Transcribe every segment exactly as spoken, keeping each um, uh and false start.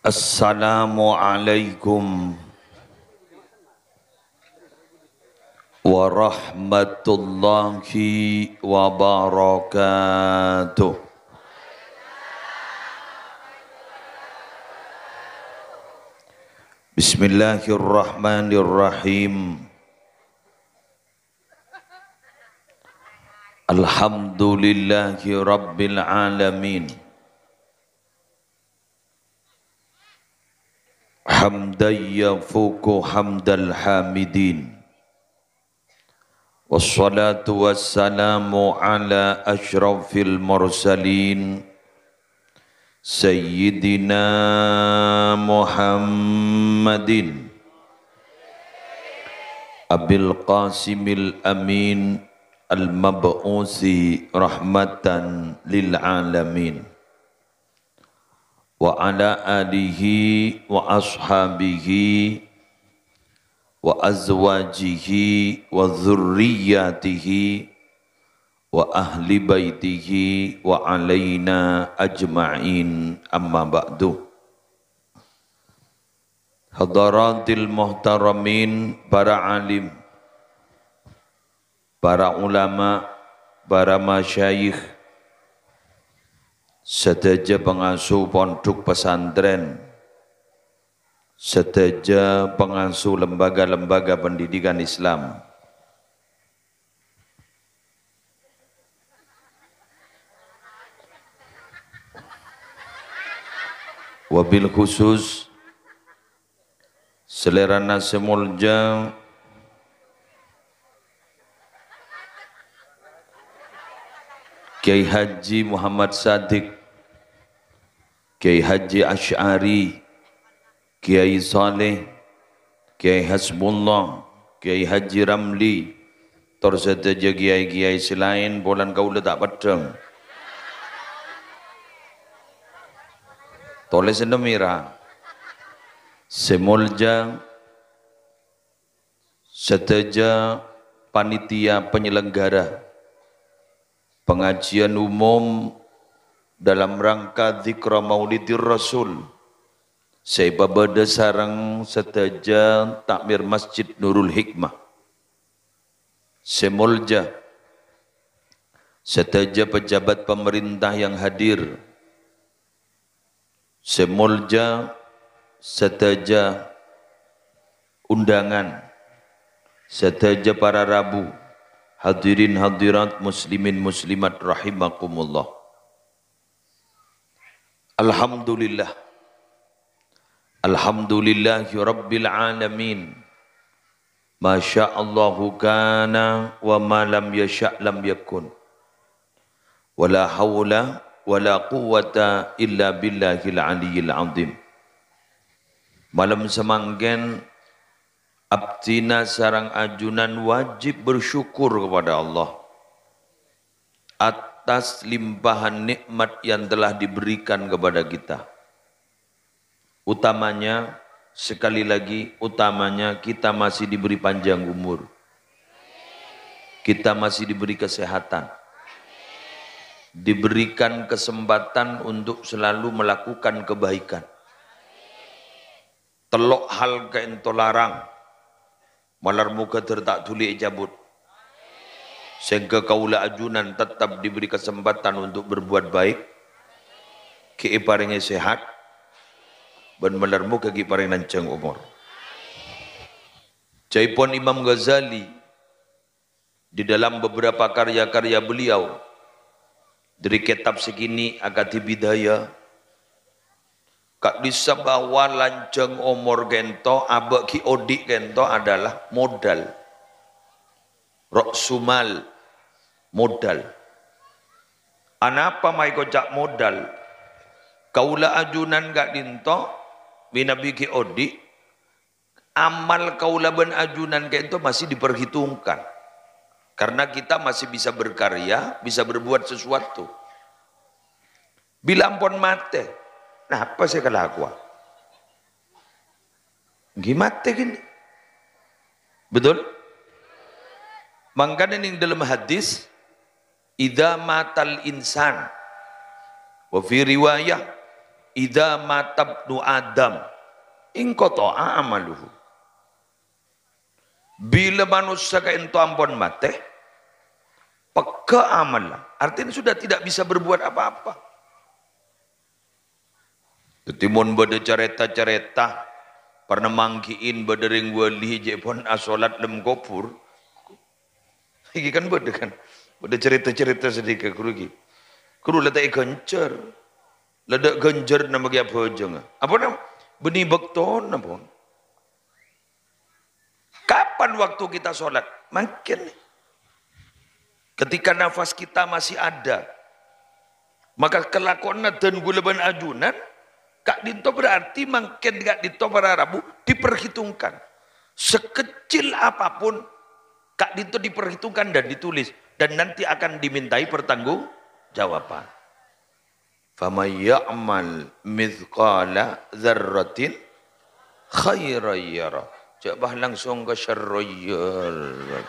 Assalamualaikum warahmatullahi wabarakatuh. Bismillahirrahmanirrahim. Alhamdulillahi rabbil alamin. Hamdan yafuqu hamdal hamidin. Wassalatu wassalamu ala asyrafil mursalin, Sayyidina Muhammadin, Abil Qasimil Amin, al-mab'usi rahmatan lil alamin. Wa ala alihi wa ashabihi wa azwajihi wa dzurriyyatihi wa ahli baitihi wa alaina ajma'in, amma ba'du. Hadaratil muhtaramin, para alim, para ulama, para masyayikh, sadhâjâ pangasuh pondhuk pesantren, sadhâjâ pangasuh lembaga-lembaga pendidikan Islam, wabil khusus salèrana sè molja Kyai Haji Muhammad Shadiq, Kyai Haji Asy'ari, Kyai Saleh, Kyai Hasbullah, Kyai Haji Ramli, tor sadhâjâ kyai-kyai sè laèn polana kaulâ ta' peddhâng. Tolèsanna mèra. Sè molja sadhâjâ panitia penyelenggara pengajian umum dalam rangka Dzikra Maulidir Rasul sè èpabâdâ sareng sadhâjâ takmir Masjid Nurul Hikmah. Sè molja sadhâjâ pejabat pemerintah yang hadir, sè molja sadhâjâ undangan, sadhâjâ para rabu, hadirin hadirat, muslimin muslimat rahimakumullah. Alhamdulillah. Alhamdulillahi rabbil alamin. Ma syaa Allahu kana wa ma lam yasya' lam yakun. Wa la haula wa la quwwata illa billahil aliyyil azim. Malem samangkèn, abdhina sareng ajunan wajib bersyukur kepada Allah atas limpahan nikmat yang telah diberikan kepada kita. Utamanya, sekali lagi, utamanya kita masih diberi panjang umur. Kita masih diberi kesehatan. Diberikan kesempatan untuk selalu melakukan kebaikan. Tello' hal ka'ènto larang. Malar moghâ dhâr ta' dhuli ècabut. Sèngghâ kaulâ ajunan tetap diberi kesempatan untuk berbuat baik, ghi' èparèngè sehat, bân malar moghâ ghi' parèng lanjhâng omor. Ca'èpon Imam Ghazali, di dalam beberapa karya-karya beliau, dhâri kètab sè kènè' akadhi Bidaya, ka'dissa bahwa lanjhâng omor ka'ènto, abâ' ghi' odi' ka'ènto adalah modal. Ra'sumal, modal. Anapa maèkoca' modal? Kaulâ ajunan ka'dinto, mènabi ghi' odi', amal kaulâ bân ajunan ka'dinto masih diperhitungkan. Karena kita masih bisa berkarya, bisa berbuat sesuatu. Bilâ ampon matè, napa sè èkalakowa? Èngghi matè kènè'. Betul? Mangkana neng dalam hadis, "Idza matal insan," wa fi riwayah, "Idza mata ibnu Adam, inqata'a amaluhu." Bilâ manossa ka'dinto ampon matè, pegghâ' amalla. Artinya sudah tidak bisa berbuat apa-apa. Dhâddhi mon bâdâ carèta-carèta, parna mangghi'in bâdâ rèng wali jhâ' pon asolat lem kobhur. Iki kan bâdâ kan? Bâdâ carèta-carèta sanèka, ghuru iki. Ghuru la ta' èghânjhâr. La dâ' ghânjhârna maghi abhâjângnga. Apa nam? Bânnè bâktona, pon. Kapan waktu kita sholat? Mangkèn. Ketika nafas kita masih ada, maka kalakowanna dân ghulâ bân ajunan, ka'dinto berarti mangkèn ka'dinto para rabu diperhitungkan. Sekecil apapun, ka'dinto diperhitungkan dan ditulis. Dan nanti akan dimintai pertanggungjawaban. "Faman ya'mal mithqala dzarratin khairan yara." Jhâ' pas langsung ka syarra yara.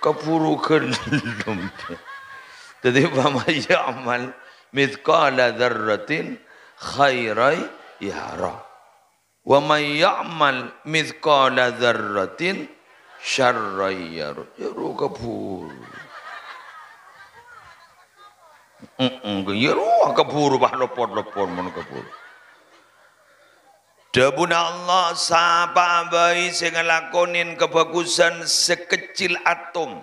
Kabhuru ghellem. Dhâddhi, "Faman ya'mal mithqala dzarratin khairan yara. Wa man ya'mal mithqala dzarratin syarran yara." Yara kabhuru. Heeh, yara kabhuru, pas lopot-lopot mon kabhuru. Dhâbuna Allah, "Sapa bhâi sè ngalakonè kabhâghusân sakecil atom."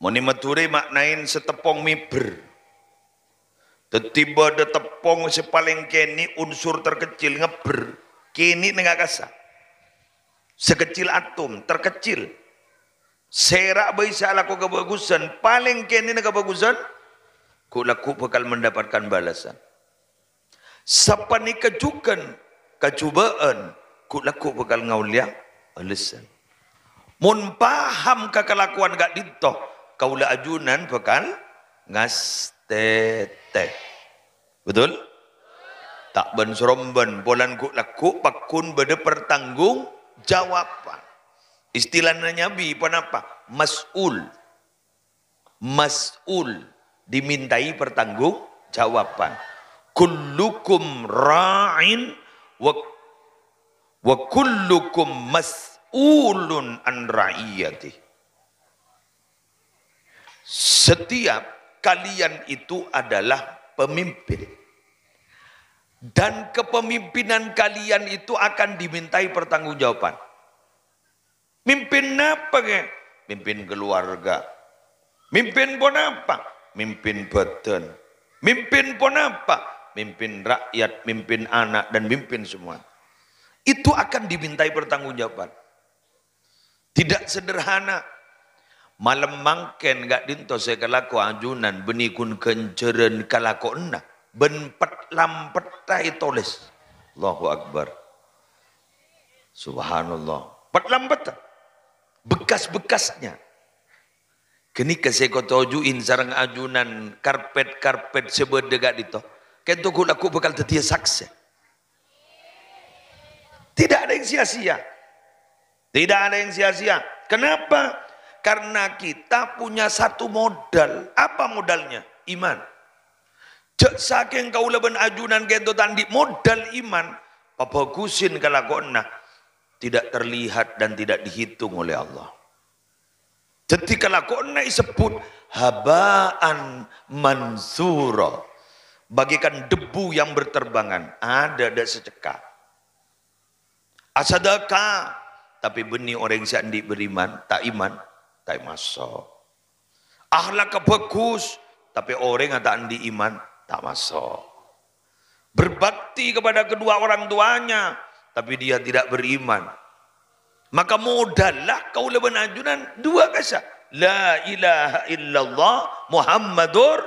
Mon è Madhurâ ma'naèn sateppong mèbber. Dhâddhi bâdâ teppong sè palèng kènè' unsur terkecil, ngebbher. Kènè' neng akassa. Sakecil atom, terkecil. Sèra bhâi sè alako kabhâghusân, palèng kènè' neng kabhâghusân, ghu'-lagghu' bhâkal mendapatkan balasan. Sapanèka jhughân kajhubâ'ân, ghu'-lagghu' bhâkal ngaollèya bâlessan. Mon paham ka kalakowan ka'dinto, kaulâ ajunan bhâkal ngastètè. Betul? Ta' bân-sorombân, polana ghu'-lagghu' pagghun bâdâ pertanggungjawaban. Istilana Nabi ponapa? Mas'ul. Mas'ul, dimintai pertanggungjawaban. "Kullukum ra'in wa, wa kullukum mas'ulun an ra'iyatih." Setiap kalian itu adalah pemimpin. Dan kepemimpinan kalian itu akan dimintai pertanggungjawaban. Mimpin napa, kè? Mimpin keluarga. Mimpin ponapa? Mimpin bâdân. Mimpin ponapa? Mimpin rakyat, mimpin anak, dan mimpin semua. Itu akan dimintai pertanggungjawaban. Tidak sederhana. Malem mangkèn ka'dinto sè èkalako ajunan bânnè ghun ghânjhârân kalakowanna, bân pet-lampetta ètolès. Allahu Akbar. Subhanallah. Pet-lampetta. Bekas-bekasnya. Ghânèka sè èkatoju'in sareng ajunan karpet-karpet sè bâdâ ka'dinto. Ka'dinto ghu'-lagghu' bhâkal dhâddhiyâ saksè. Tidak ada yang sia-sia. Tidak ada yang sia-sia. Kenapa? Karena kita punya satu modal. Apa modalnya? Iman. Jhâ' sakèng kaulâ bân ajunan ka'dinto ta' andi' modal iman, pabhâghusè kalakowanna, tidak terlihat dan tidak dihitung oleh Allah. Dhâddhi kalakowanna èsebbhut haba'an mansura, bagaikan debu yang berterbangan, adâ' dâ' sacekka'. Asadaka, tapè bânnè orèng sè andi' beriman, ta' iman, ta' maso'. Akhlakka bhâghus, tapè orèngnga ta' andi' iman, ta' maso'. Berbakti kepada kedua orang tuanya, tapi dia tidak beriman. Maka modalla kaulâ bân ajunan duwâ' kassa'. La ilaha illallah Muhammadur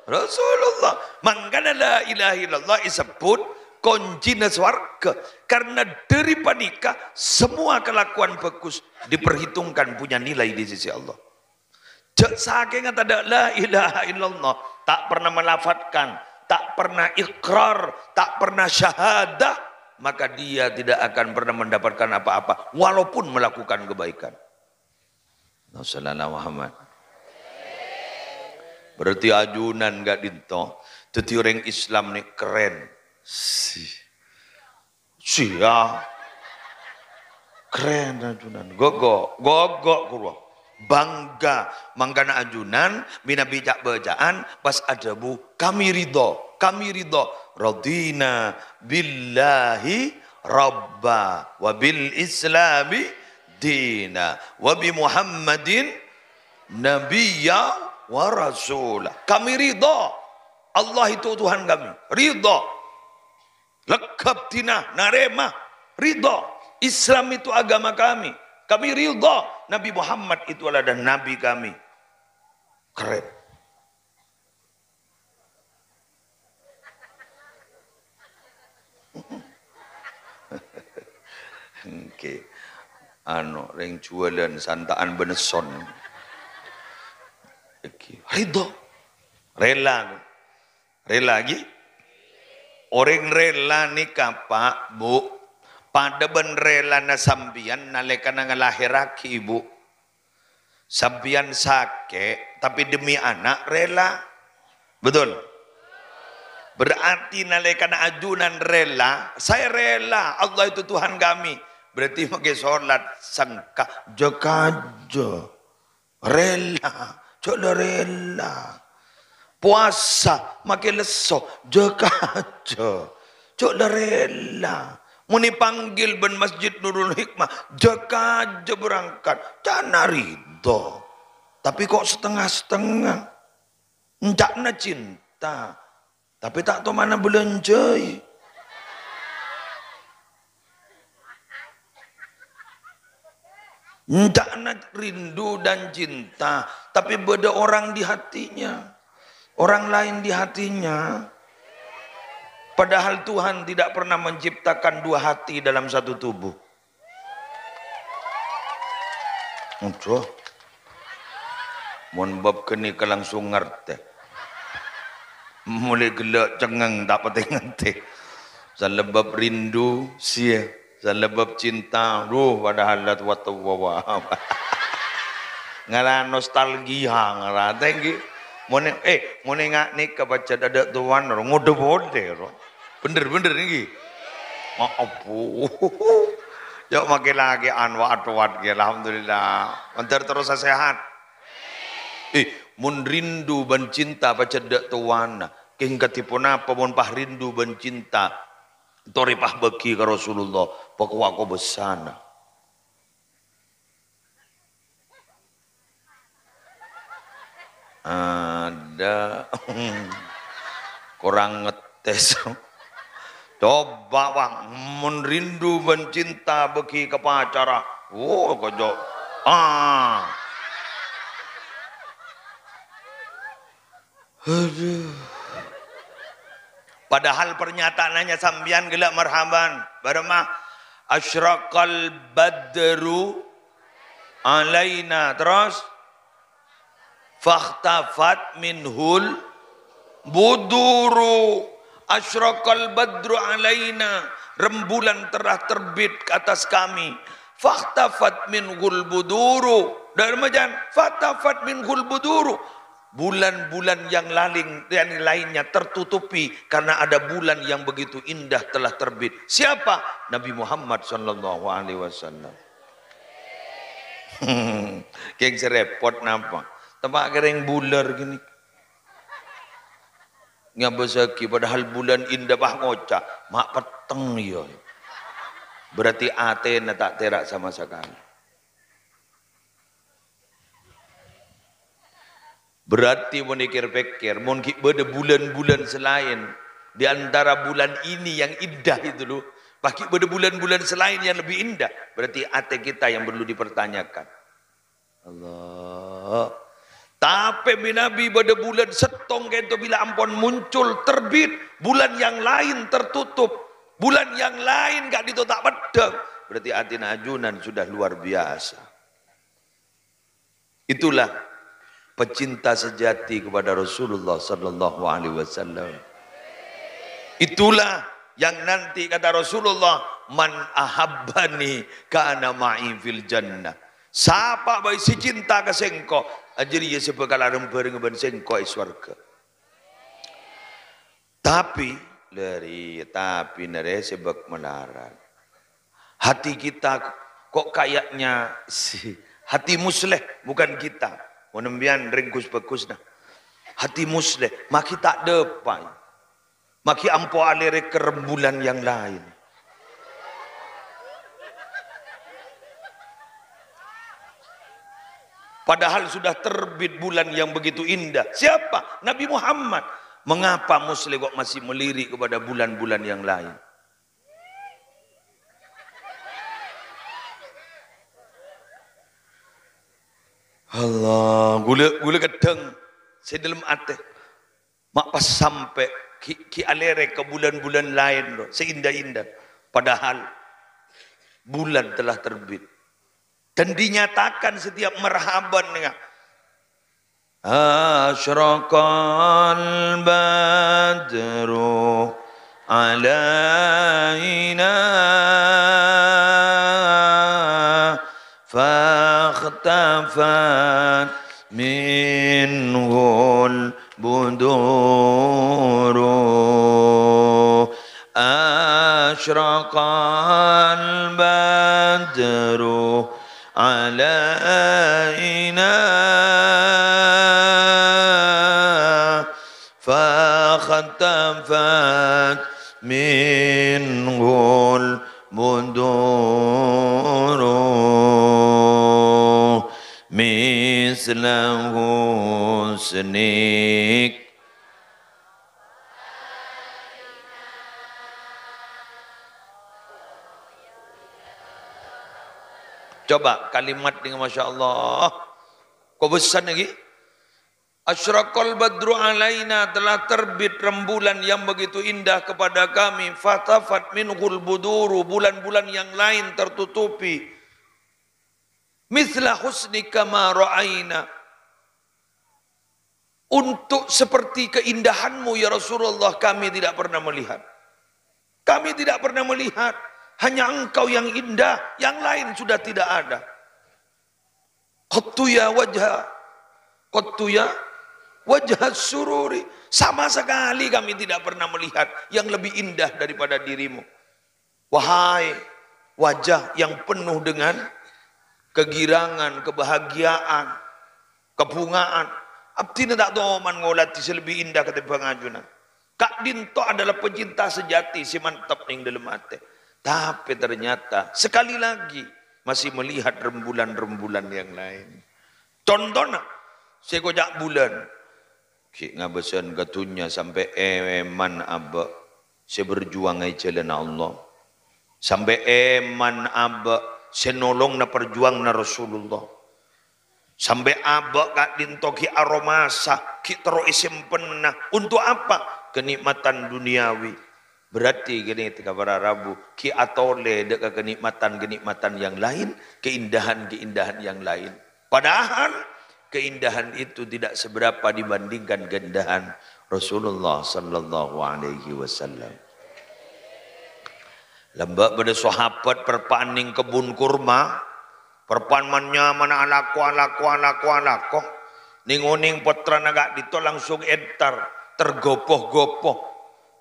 Rasulullah. Mangkana la ilaha illallah èsebbhut koncina sowarghâ. Karena dari panèka semua kelakuan bagus diperhitungkan punya nilai di sisi Allah. Jhâ' sakènga tadâ' la ilaha illallah, ta' pernah melafadzkan, ta' pernah ikrar, ta' pernah syahadah, maka dia tidak akan pernah mendapatkan apa-apa, walaupun melakukan kebaikan. Allahumma shalli ala Muhammad. Berarti ajunan ka'dinto, Dhâddhi orèng Islam nè kerrèn. Si. Sia. Kerrèn, ajunan. Gogo. Gogo, kurwa. Bangga. Mangkana ajunan, mènabi ca'-bâca'an, pas adhâbu, "Kami ridho. Kami ridho. Radhina billahi rabba. Wa bil islami dina. Wa bi Muhammadin nabiyya wa rasula." Kami ridho. Allah itu Tuhan kami. Ridho. Leggep dina, narèma, ridho. Islam itu agama kami. Kami ridho. Nabi Muhammad itu adalah nabi kami. Kerrèn. Èngghi. Anu, rèng juwâlân santa'an bân èsson. Èngghi. Ridho. Rela. Rela, ghi? Orèng rela nèka, Pak, Bu, padâ bân relana sampèyan nalèkana ngalahèrraghi, Bu. Sampèyan sakè', tapè demi ana' rela. Betul? Berarti nalèkana ajunan rela, "Saya rela, Allah itu Tuhan kami." Berarti makè solat sengka, jâ-kajâ. Rela, jâ' la rela. Powasa, makè lesso, jâ-kajâ. Jâ' la rela. Mon èpanggil bân Masjid Nurul Hikmah, jâ-kajâ berangkat. Ca'na ridho. Tapè ko' setengah-setengah. Enca'na cinta. Tapè ta' tomana bâlânjâi. Enca'na rindu dan cinta, tapè bâdâ orang di hatinya. Orang lain di hatinya. Padahal Tuhan tidak pernah menciptakan dua hati dalam satu tubuh. Aduh. Mon bab ghânèka langsung ngartè. Molaè ghellâ' cengngeng ta' patè ngartè. Salèbâb rindu, siya. Salèbâb cinta, duh, padahal la tuwa-tuwa, wa. Ngala nostalgia, ngala tèngghi. Monè, eh, monè nga' nèka pajhât adâ' towana, ro, ngodâ polè, ro. Bhender, bhender nèngghi. Maaf, Bu. Yâ, makè lakè'an, wa, atowan, ghi, alhamdulillah. Mandhâr terros sehat. Eh, mon rindu bân cinta pajhât adâ' towana, kèng kadhi ponapa mon pas rindu bân cinta torè pas bâgi ka Rasulullah, pakowa kobâsana. Adâ'. Korang ngetes. Coba, Bang, mon rindu bân cinta bâgi ka pacara. Oh, kocok. Ah. Aduh. Padahal pernyataannya sampèyan ghellâ' marhaban. Bârâmma? Asyraqal badru alaina. Terros? Fakhtafat minhul buduru. Asyraqal badru alaina. Rembulan telah terbit ke atas kami. Fakhtafat minhul buduru. Dâ' remma jân? Fakhtafat minhul buduru. Bulan-bulan yang laling, yang lainnya tertutupi karena ada bulan yang begitu indah telah terbit. Siapa? Nabi Muhammad sallallahu alaihi wasallam. Kèng sè rèpot napa? Teppa' kèrèng bulâr ghânèka. Ngabâsaghi padahal bulan indah, pas ngoca', "Ma' petteng, iyâ." Berarti atèna ta' tèra' sama sekali. Berarti mon èkèr-pèkkèr, mon ghi' bâdâ bulan-bulan selain di antara bulan ini yang indah itu, loh, pas ghi' bâdâ bulan-bulan selain yang lebih indah, berarti atè kita yang perlu dipertanyakan. Allah. Tapè mènabi bâdâ bulan sèttong kènto bilâ ampon muncul, terbit, bulan yang lain tertutup, bulan yang lain ka'dinto ta' peddhâng, berarti atèna ajunan sudah luar biasa. Itulah pecinta sejati kepada Rasulullah sallallahu alaihi wasallam. Itulah yang nanti kata Rasulullah, "Man ahabbani kana ma'i fil jannah." Sapa bhâi sè cinta ka sèngko', jârèya sè bhâkal areng-bhârengnga bân sèngko' è sowarghâ. Tapi, lari, tapina rè sè bâk malarat. Hati kita kok kayaknya si hati Musleh, bukan kita. Mon sampèyan rèng ghus-bhâghus, nah. Hati Musleh, maghi ta' dâpa'. Maghi ampo alèrè ka rembulan yang lain. Padahal sudah terbit bulan yang begitu indah. Siapa? Nabi Muhammad. Mengapa Musleh kok masih melirik kepada bulan-bulan yang lain? Allah, ghulâ, ghulâ keddhâng sè dâlem atè. Ma' pas sampè' ghi', ghi' alèrè ka bulan-bulan laèn, lo, sè indah-indah. Padahal bulan telah terbit. Dan dinyatakan setiap marhaban, ya. Asyraqal badru alaina fakhtafat minhul buduru. Asyraqal badru alaina fakhtafat minhul buduru misla husnik. Coba kalimat ini, Masya Allah. Kok besar lagi? Asyraqal badru alaina, telah terbit rembulan yang begitu indah kepada kami. Fakhtafat minhul buduru, bulan-bulan yang lain tertutupi. Misla husnika ma ra'aina. Untuk seperti keindahanmu, ya Rasulullah, kami tidak pernah melihat. Kami tidak pernah melihat. Hanya engkau yang indah, yang lain sudah tidak ada. Qattu ya wajha, qattu ya wajha sururi. Sama sekali kami tidak pernah melihat yang lebih indah daripada dirimu. Wahai wajah yang penuh dengan kegirangan, kebahagiaan, kabhungaan, abdhina ta' toman ngolatè sè lebbi indah katèmbhâng ajunan. Ka'dinto adalah pecinta sejati sè mantep neng dâlem atè. Tapè ternyata, sekali lagi, masih melihat rembulan-rembulan yang lain. Contona, sè koca' bulân. Ghi' ngabâsân ka dhunnya sampè' èman abâ' sè berjuang è jhâlânna Allah. Sampè' èman abâ' sè nolongnga parjuwanganna Rasulullah. Sampè' abâ' ka'dinto ghi' aromasa, ghi' terro èsempenna. Untuk apa? Kenikmatan duniawi. Berarti ghânèka para rabu, ghi' atolè dâ' ka kenikmatan-kenikmatan yang lain, keindahan-keindahan yang lain. Padahal keindahan itu tidak seberapa dibandingkan keindahan Rasulullah sallallahu alaihi wasallam. Lambâ' bâdâ sahabat parpa'an neng kebbhun kurma, parpa'an man-nyamana alako, alako, alako, alako. Neng-oneng pottrana ka'dinto langsung entar, tergopoh-gopoh.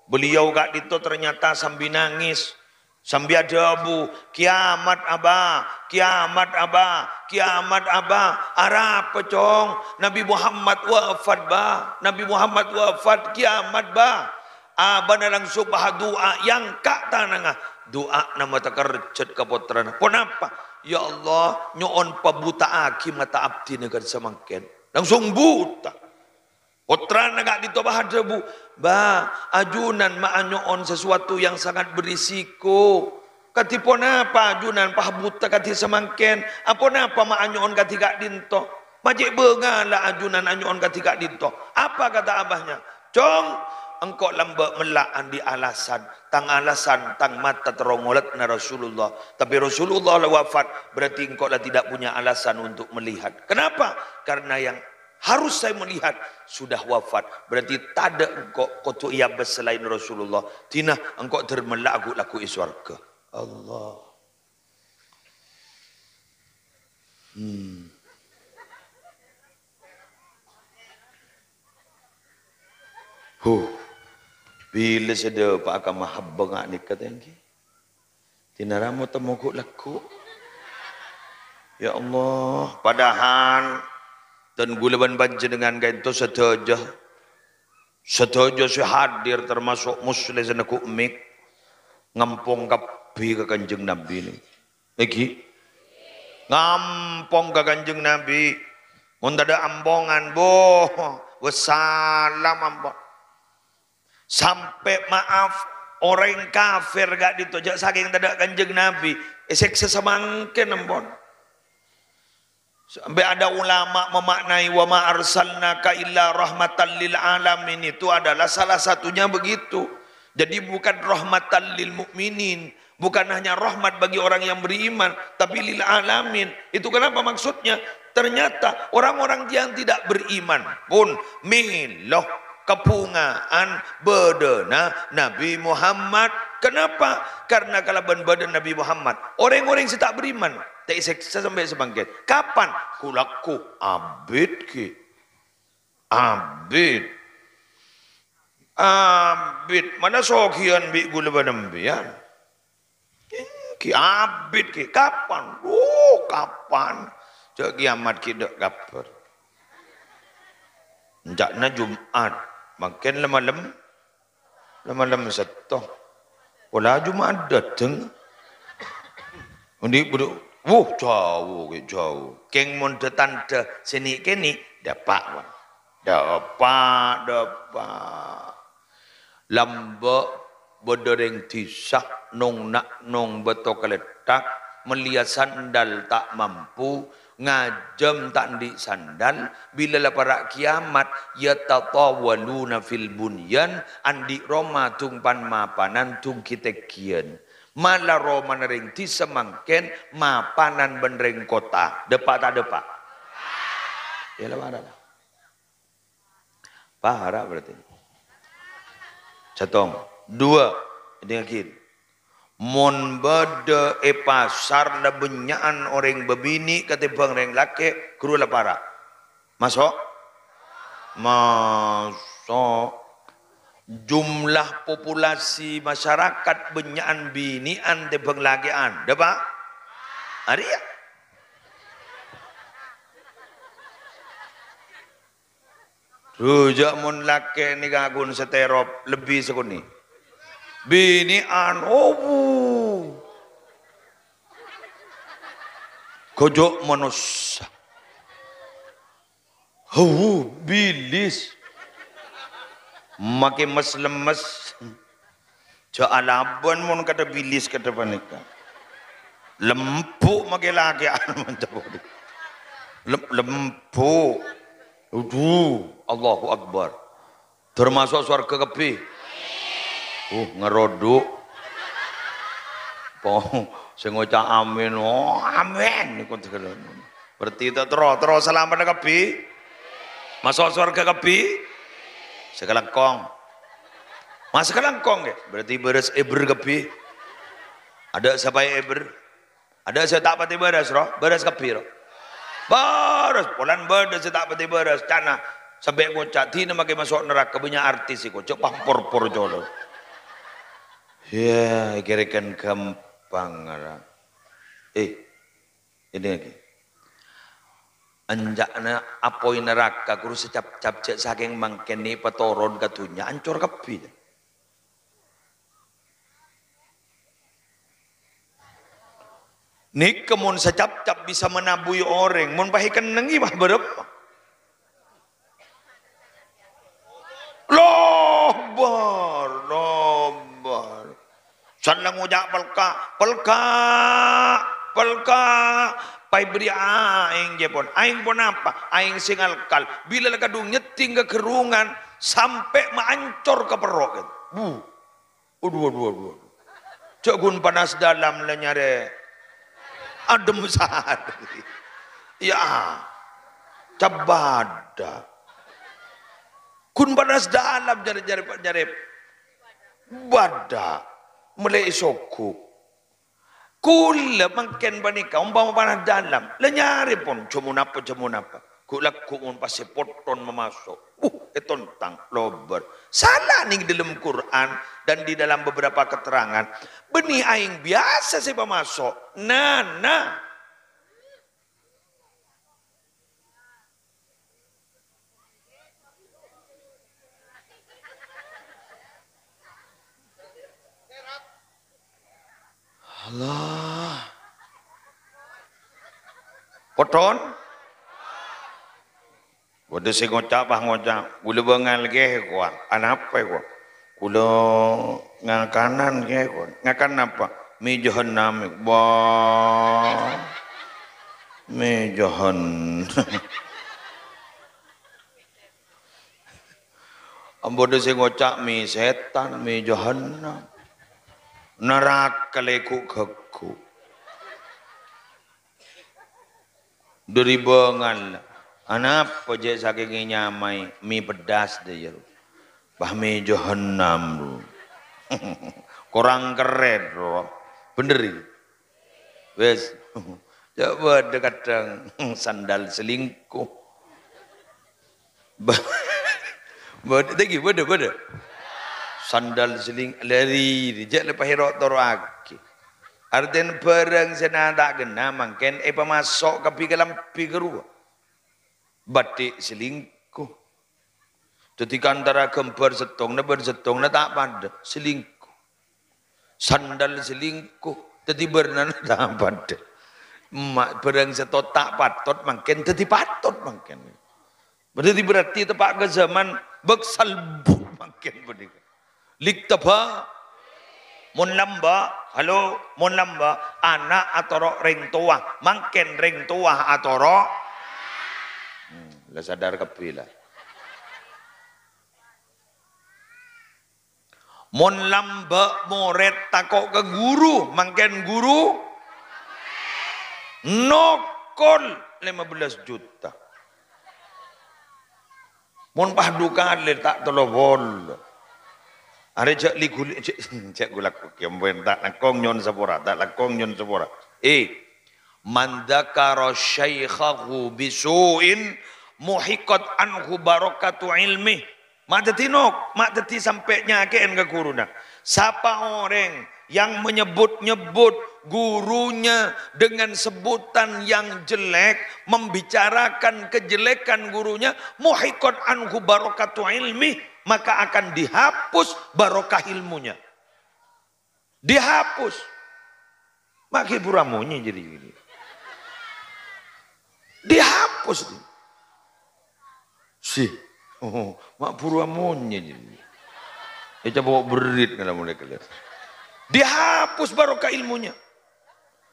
Beliau ka'dinto ternyata sambi nangis, sambi adhâbu, "Kiamat, Aba, kiamat, Aba, kiamat, Aba." "Arapa, Cong?" "Nabi Muhammad wafat, Ba. Nabi Muhammad wafat, kiamat, Ba." Abana langsung bâdâ du'a, èangka' tanangnga. Du'ana matakerjhât ka pottrana. Ponapa? "Ya Allah, nyo'on pabuta'aghi mata abdhina kan samangkèn." Langsung buta. Pottrana ka'dinto bâdâ adhâbu, "Ba, ajunan ma' anyo'on sesuatu yang sangat berisiko." "Kadhi ponapa ajunan pas buta kadhi samangkèn? Aponapa ma' anyo'on kadhi ka'dinto? Ma' cè' bângalla ajunan anyo'on kadhi ka'dinto." Apa kata abahnya? "Cong, engko' lambâ' mella' andi' alasan. Tang alasan, tang mata terro ngolatna Rasulullah. Tapè Rasulullah la wafat, berarti engko' la tidak punya alasan untuk melihat." Kenapa? Karena yang harus saya melihat sudah wafat. Berarti tadâ' engko' kodhu èabâs salaèn Rasulullah. Dina engko' dâr mella' ghu-lagghu è sowarghâ. Allah. Hmm. Huh. Bilâ sè dâpa'a ka mahabbah nga' nèka tèngghi. Dinara mo-temmo ghu'-lagghu'. Ya Allah, padahal dân ghulâ bân panjhennengngan ka'dinto sadhâjâ, sadhâjâ sè hadir, termasuk Musleh sè neggu' mik, ngampong kabbhi ka Kanjeng Nabi nèka. Èngghi? Ngampong ka Kanjeng Nabi. Mon tadâ' ampongan, boh, wassalam ampon. Sampè', maaf, orèng kafir ka'dinto jâ' sakèng tadâ' Kanjeng Nabi, èsèksa samangkèn ampon. Sampè' ada ulama memaknai, "Wa ma arsalnaka illa rahmatan lil alamin," itu adalah salah satunya begitu. Jadi bukan rahmatan lil mukminin, bukan hanya rahmat bagi orang yang beriman, tapi lil alamin. Itu kenapa maksudnya? Ternyata orang-orang yang tidak beriman pun mèlo kabhungaan bâdâna Nabi Muhammad. Kenapa? Karena kalabân bâdâna Nabi Muhammad, orèng-orèng sè ta' beriman ta' èsèksa sampè' samangkèn. Kapan? Ghu'-lagghu'. Abit ghi. Abit. Abit. Mana soghiyân bi' ghulâ bân empèyan? Èngghi, abit ghi. Kapan? Wuh, kapan? Jâ' kiyamat ghi' dâ' kabhâr. Enca'na Jum'at. Mangkèn la malem, la malem Sètto. Pola Jum'at dâteng. Ondi' buru, wuh, jhâu, ghi' jhâu. Kèng mon dâ-tandhâ sè nè'-kènè', dâpa', Pak. Dâpa', dâpa'. Lambâ' bâdâ rèng dhisa nong-na'nong Bâto Kalèthak, mellèya sandal ta' mampu, ngajâm ta' andi' sandal, bilâ la para' kiyamat, yatatawaluna fil bunyan, andi' roma dung pan-mapanan dung ghi-tènggiyân. Mala romana rèng dhisa mangkèn mapanan bân rèng kottha. Dâpa' ta' dâpa'? Yâ la, mara la. Para' berarti. Sèttong. Dua. Èdingngaghi. Mon bâdâ è pasar la bânnya'an orèng bâbinè' katèmbhâng rèng lakè', ghuru la para'. Maso'? Maso'. Jumlah populasi masyarakat bânnya'an binè'an tèmbhâng lakè'an. Dâpa'? Arèya. Dhu, jâ' mon lakè' nèka ghun sè terop lebbi sakonè'. Binè'an, obu. Ghâjâ' manossa. Hawu, bilis. Makè mes-lemmes. Jâ' alabân mon kadhâ' bilis kadhâ' panèka. Lembhu' makè lakè'an mantep. Lem-, lembhu'. Aduh, Allahu Akbar. Tamaso' sowarghâ kabbhi. Uh, ngarodhu'. Po, sè ngoca' amin. Oh, amin. Berarti ta' terro, terro salamet kabbhi. Maso' sowarghâ kabbhi. Sakalangkong. Mas sakalangkong, ya? Berarti bârâs èbher kabbhi. Adâ' sapa èbher? Adâ' sè ta' patè bârâs, ro? Bârâs kabbhi, ro? Bârâs. Polana bâdâ sè ta' patè bârâs. Ca'na sampè' ngoca', "Dinah makè maso' naraka, bânnya' artis sè ngoca' pampor-por colo'." Yâ, kèra-kèra ghâmpang, ra. Eh, Èdingngaghi. Enjâ'na apoy naraka, ghuru sè cap-cap jâ' sakèng mangkèn nè' patoron ka dhunnya, ancor kabbhi. Nèka mon sè cap-cap bisa manabuy orèng, mon pas èkennengngè, wah, bârâmma? Lobâr, lobâr. San la ngoca' pelka', pelka', pelka'. Paèbherri' aèng, jâ' pon. Aèng ponapa? Aèng sè ngalkal. Bilâ la kadhung nyeddhing ka ghârrungan, sampè' maancor ka perro', kan. Bu. Aduh, aduh, aduh, aduh. Jâ' ghun panas dalam la nyarè adhem sarè. Yâ, cabâdâ. Ghun panas dalam nyarè, nyarè, nyarè bâdâ. Mellè èsoghu. Kaulâ mangkèn panèka, ompama panas dalam, la nyarè pon, jhâ' mon apa, jhâ' mon apa. Ghu'-lagghu' mon pas sè potton mamaso'. Wuh, ètontang, lobâr. Sala neng dâlem Quran dan di dalam beberapa keterangan. Bânnè aèng biyasa sè pamaso'. Nana. Allah. Pothon? Bâdâ sè ngoca', pas ngoca', "Ghulâ bângal kèya, kowa." "Anapa, kowa?" "Ghulâ ngakanan kèya, kowa." "Ngakan napa?" "Mè jahannam." Wah. Mè jahannam. Bâdâ sè ngoca', "Mè sètan, mè jahannam." Naraka lèko' ghâggu. Dâri bângal. "Anapa jâ' sakèng ènyamaè mè pedhâs, dâ' iyâ, ro?" "Bah, mè jahannam, ro." Korang kerrèn, ro. Bhender, iyâ? Wes. Jâ' bâdâ kadhâng sandal selingkuh. Ba-, bâdâ, tèngghi, bâdâ, bâdâ. Sandal seling-, lari, jâ' lè pahèro' toro'aghi. Artèna bârâng sè na-, ta' ghenna mangkèn èpamaso' kabbhi kalambhi karowa. Bâdhi selingkuh. Dâddhi, kantara ghâmbhâr sèttongnga bân sèttongnga ta' padâ, selingkuh. Sandal selingkuh, dâddhi bârnana ta' padâ. Ma-, bârâng sè to-, ta' patot mangkèn dâddhi patot mangkèn. Dâddhi berarti teppa' ka zaman bâk salbu mangkèn panèka. Liktaba, mon lambâ', halo, mon lambâ', ana' atoro' rèng towa, mangkèn rèng towa atoro'. Hmm, la sadar kabbhi, la. Mon lambâ' morèd tako' ka ghuru, mangkèn ghuru nokol lèma bellâs juta. Mon pas du kalè ta' tello polo. Arè jâ' li-ghuli, jâ', jâ' ghulâ kèmpen, ta' langkong nyo'on sapora, ta' langkong nyo'on sapora. Eh, "Man dzakara syaikhahu bisu'in muhiqqat anhu barakatu ilmih." Ma' dâddhi nok-, ma' dâddhi sampè' nyakè'è ka ghuruna. Sapa orèng yang menyebut-nyebut gurunya dengan sebutan yang jelek, membicarakan kejelekan gurunya, muhiqqat anhu barakatu ilmih, maka akan dihapus barokah ilmunya. Dihapus. Ma' ghi' buru amonyè jârèya. Dihapus. Si. Oh, ma' buru amonyè jârèya. Ècapo' berrit ngala' molè keller. Dihapus barokah ilmunya.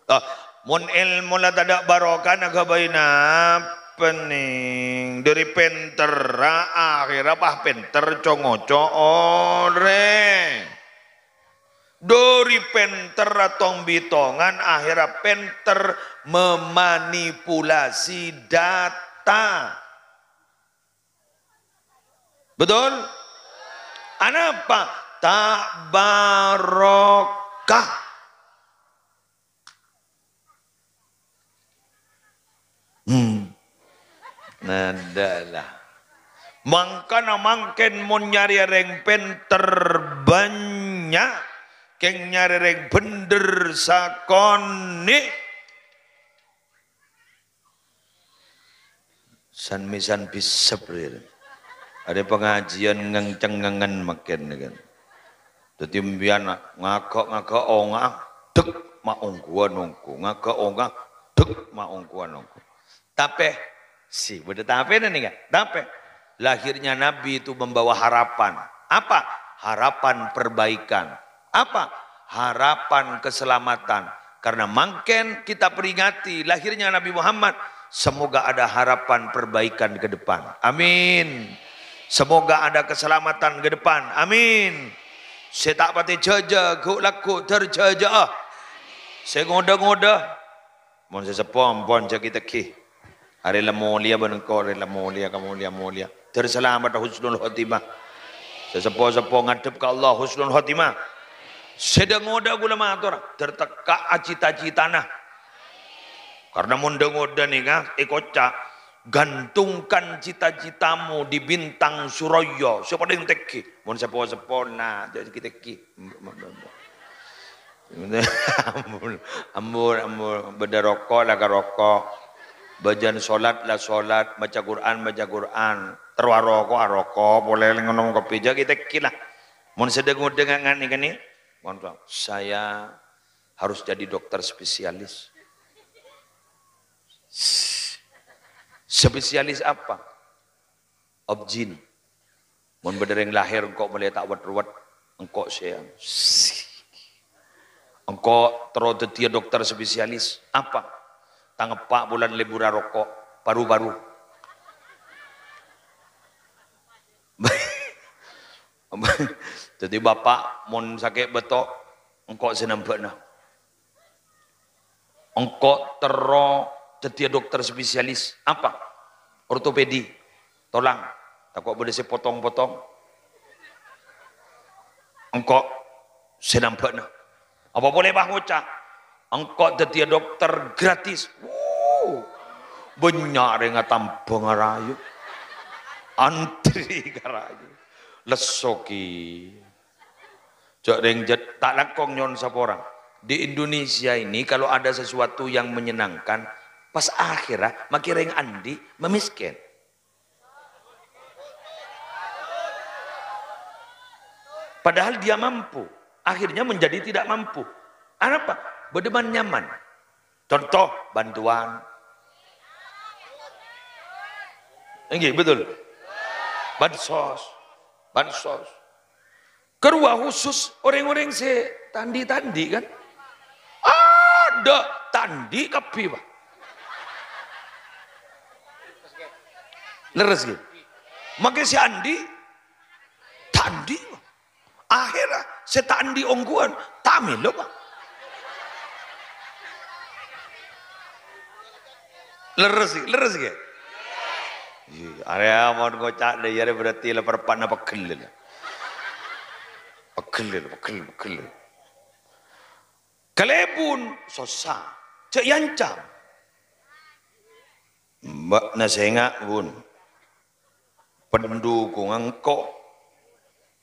Ah, mon èlmo la tadâ' barokana ghâbây napa, Nèng? Dâri pènterra akhèrra pas pènter co-ngoco orèng. Dâri pènterra tong-bitongan, akhèrra pènter memanipulasi data. Betul? Anapa? Ta' barokah. Hmm. Nada lah. Mangkana mangkèn mon nyarè rèng pènter bânnya', kèng nyarè rèng bhendher sakonè'. San-mèsan bisep rè. Arè pangajiân ngèng-cengengngen mangkèn kan. Dâddhi, empèyan ngaghâ'-ngaghâ' onga, dek, ma' ongghuwân ongghu. Ngaghâ' onga, dek, ma' ongghuwân ongghu. Tapè, si, bâdâ tapèna nèka, tapè. Lahirnya Nabi itu membawa harapan. Apa? Harapan perbaikan. Apa? Harapan keselamatan. Karena mangkèn kita peringati lahirnya Nabi Muhammad, semoga ada harapan perbaikan ke depan. Amin. Semoga ada keselamatan ke depan. Amin. Sè ta' patè jhâjâ, ghu'-lagghu' dâr jhâjâ'â. Sè ngodâ-ngodâ. Mon sè seppo ampon jhâ' ghi'-teggi'. Arè la molèya bân engko', arè la molèya, kamolèya-molèya. Dâr salamet husnul khotimah. Sè seppo-seppo ngadhep ka Allah husnul khotimah. Sè dâ-ngodâ ghulâ mator, dâr tekka'a cita-citana. Karna mon dâ-ngodâ nèka èkoca', Gantungkan cita-citamu di bintang Suraya, sè palèng tèngghi. Mon sepo-sepo, nah, jhâ' tèngghi-tèngghi. Ampon, ampon, ampon. Bâdâ roko', la karoko'. Bâjân solat, la solat. Maca Qur'an, maca Qur'an. Terro aroko', aroko'. Polè ngènom kopi, jhâ' tèngghi, la. Mon sè dhâng-ngodhâng ngan-, ngan-, ngan-, mon, "Saya harus jadi dokter spesialis." Spesialis apa? Obgyn. Mon bâdâ rèng lahèr engko' molaè ta' wet-ruwet, engko' sè, engko' terro dhâddhiyâ dokter spesialis. Apa? Tang eppa' bulân lebur aroko', paru-paru. Dhâddhi bapa' mon sakè' bâto, engko' sè nambhâ'na. Engko' terro dhâddhiyâ dokter spesialis. Apa? Ortopedi. Tolang. Tako' bâdâ sè potong-potong. Engko' sè nambhâ'na. Apa polè, Bah, ngoca'? Engko' dhâddhiyâ dokter gratis. Wuh. Bânnya' rèng atambhâng arayu. Antri ka rayu. Lesso ghi. Jhâ' rèng jhât-, ta' langkong nyo'on saporang. Di Indonesia ini kalau ada sesuatu yang menyenangkan, pas akhèra makè rèng andi' mamiskin. Padahal dia mampu, akhirnya menjadi tidak mampu. Anapa? Bâdâ man-nyaman. Contoh, bantuan. Èngghi, betul. Bansos. Bansos. Karowa khusus orèng-orèng sè ta' andi'-ta' andi', kan? Adâ' ta' andi' kabbhi, Pak. Lerres, ghi? Makè sè andi', ta' andi', Pak. Akhèrra sè ta' andi' ongghuwân, ta' mèlo, Pak. Lerres, ghi? Lerres, ghi? Iyâ, arèya mon ngoca' dâ' iyâ, arèya berarti la parpa'na pegghel, la. Pegghel, pegghel, pegghel. Kalèbun sossa, jhâ' èancam. Bâ'na sènga', Bun. Pendukung engko'.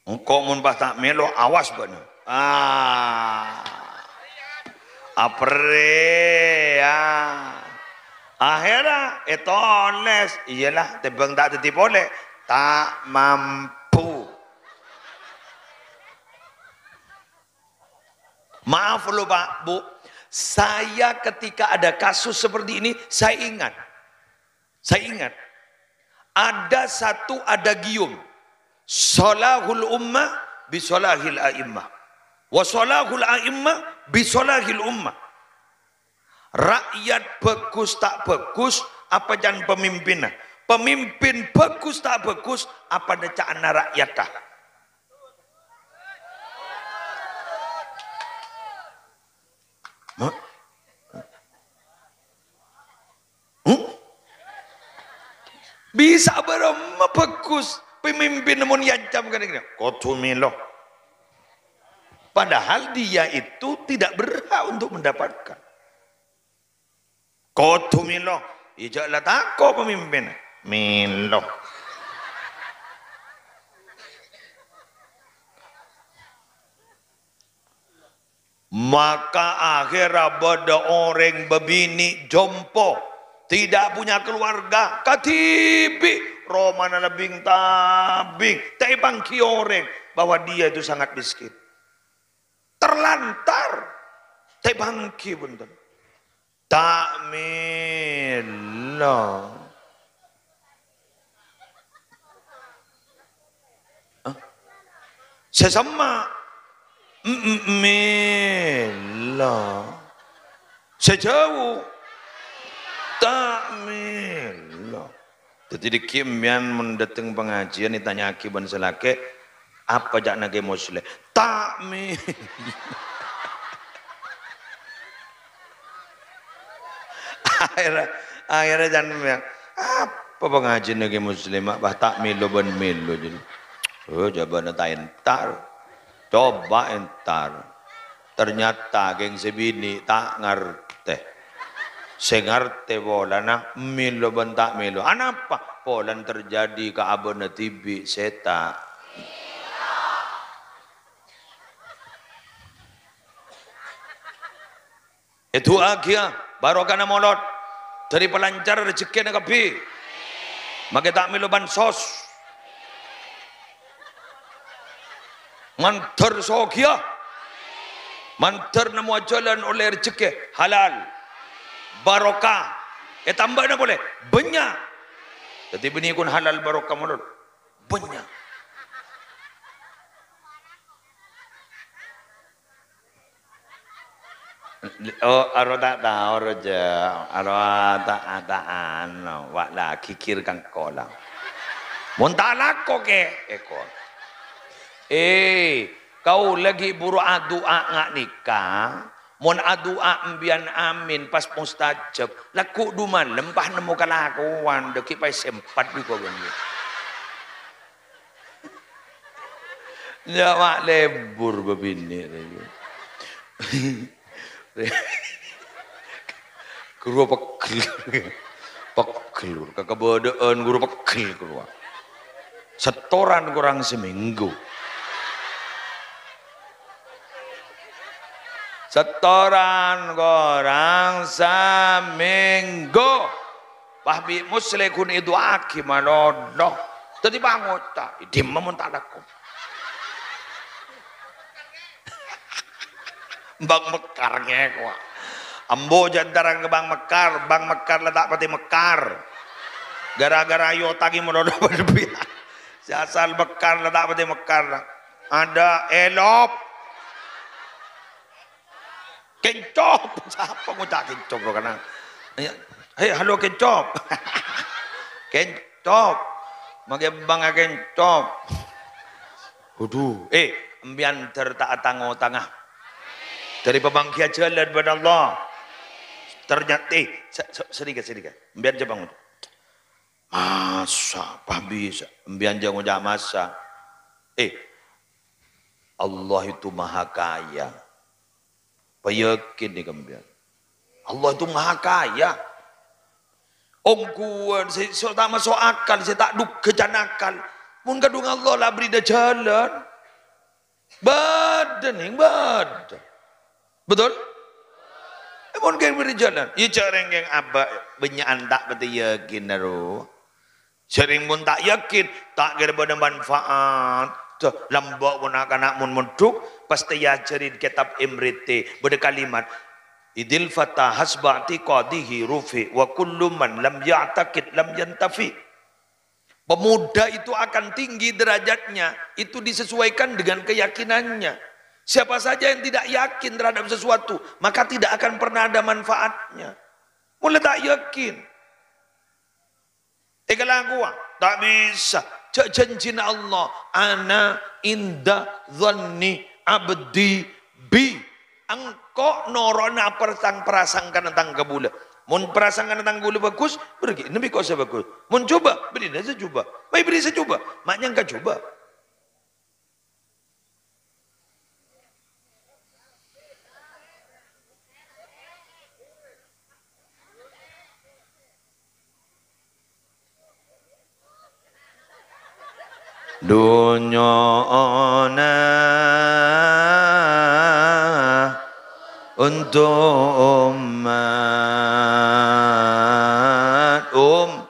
Engko' mon pas ta' mèlo, awas bâ'na. Ah. Aperrè, ya. Akhèrra ètolès, iyâlah, tèmbhâng ta' dhâddhi polè. Ta' mampu. Maaf loh, Pak, Bu. Saya ketika ada kasus seperti ini, saya ingat. Saya ingat. Ada satu adagium. Sholahul ummah bi sholahil a'immah. Wa sholahul a'immah bi sholahil ummah. Rakyat bhâghus ta' bhâghus, apa can pamimpinna? Pamimpin bhâghus ta' bhâghus, apa ca'na rakyadda? Hah? Hmm? Bisa bârâmma bhâghus pamimpin mon èancam kènè-kènè? Kodhu mèlo. Padahal dia itu tidak berhak untuk mendapatkan. Kodhu mèlo. Iyâ, jhâ' la tako' pamimpin. Mèlo. Maka akhèrra bâdâ orèng bâbinè' jompo, tidak punya keluarga, kadhibi', romana la bing-tabing, ta' èpangghi orèng bahwa dia itu sangat miskin. Terlantar, ta' èpangghi, bhunten. Ta' mèlo. Hah? Sè semma'? M-, m-, mèlo. Sè jhâu? Ta' mèlo. Dhâddhi, dhâggi' sampèyan mon dâteng pangajiân ètanya'aghi bân sè lakè', "Apa ca'na Kè Musleh?" "Ta' mè-," Akhèrra, akhèrra can sampèyan, "Apa pangajiânna Kè Musleh, ma' pas ta' mèlo bân mèlo jârèya?" Oh, jâwâbânna ta' entar. Coba entar. Ternyata kèng sè binè' ta' ngartè. Sè ngartè polana mèlo bân ta' mèlo. Anapa? Polana terjadi ka abâ'na dhibi' sè ta'. Èdu'aaghiyâ barokana molod, dhâri palancar rejekkèna kabbhi. Makè ta' mèlo bansos. Mandhâr soghiyâ. Mandhâr nemmowa jhâlân ollè rejekkè halal. Barokah. Ètambâ'âna polè. Bânnya'. Dhâddhi bânnè kun halal barokah molod. Bânnya'. Oh, aro ta' tao, aro jâ-, aro ta', ta' anu, wa' la ghighir kangkolang. Mon ta' alako, kè, èko. Eh, kaulâ ghi' buru adu'a nga' nèka. Mon adu'a embiyan amin pas mustajab, lagghu' du malem pas nemmo kalakowan, dhâggi' pas sempat bi' kowan. Ya, wa' lebur bâbinè'. Ghuru pegghel. Pegghel. Kakabâdâ'ân ghuru pegghel ghuru. Setoran korang seminggu. Setoran korang seminggu. Wah, bi' Musleh ghun èdu'aaghi malolo. Dhâddhi pangoca', "Dimma mon ta' alako?" Bang Mekar ngèkowa. Ambo jhâ' entarang ka Bang Mekar, Bang Mekar la ta' patè mekar. Gara-gara ayo tangi malolo padâ biya. Sè asal mekar la ta' patè mekar. Ada elop. Kencop. Sapa ngoca' kencop, ro, kana? Iya. Hei, halo, kencop. Kencop. Makè bang kencop. Waduh, eh, embiyan dhâr ta' atang-otanga. Dhâri pamangghiyâ jhâlân bân Allah. Ternyata, eh, sa-, sa-, sanèka, sanèka. Embiyan coba ngono. Masa, pas bisa. Embiyan jhâ' ngoca' masa. Eh, Allah itu maha kaya. Payakin nèka, embiyan. Allah itu maha kaya. Ongghuwân, sè, sè ta' maso' akal, sè ta' duga can akal. Mon kadhung Allah la bherri'na jhâlân. Bâdâ, nèng, bâdâ. Betul? Eh, mon kèng bherri' jhâlân. Iyâ, jhâ' rèng-kèng abâ' bânnya'an ta' patè yakin, ro. Jhâ' rèng mon ta' yakin, ta' kèra bâdâ manfaat. Duh, lambâ' pon na'-kana' mon mondhuk, pas ta' èajhâri kètab Imriti, bâdâ kalimat, "Idzil fata hasba i'tiqadihi rufi, wa kullu man lam ya'taqid lam yantafi." Pemuda itu akan tinggi derajatnya, itu disesuaikan dengan keyakinannya. Siapa saja yang tidak yakin terhadap sesuatu, maka tidak akan pernah ada manfaatnya. Mon la ta' yakin, èkalakowa, ta' bisa. Jhâ' jhânjhina Allah, "Ana inda dhanni abdi bi." Engko' noro'na apa tang prasangkana tang kabulâ. Mon prasangkana tang kabulâ bhâghus, bherri'na bi' engko' sè bhâghus. Mon jhubâ', bherri'na sè jhubâ'. Bhâi bherri' sè jhubâ', ma' nyangka jhubâ'. Dhunnyana untuk umat, um-,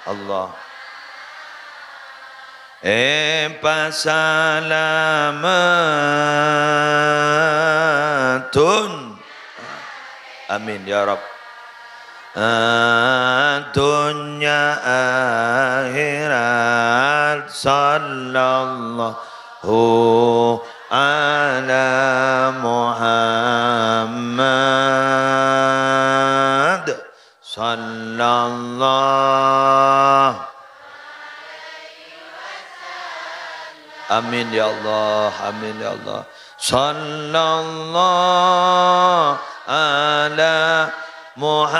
Allah. Epasalameddhun. Amin, ya Rabb. Dunya akhirat. Sallallahu ala Muhammad. Sallallahu. Amin ya Allah, amin ya Allah. Sallallahu ala Muhammad.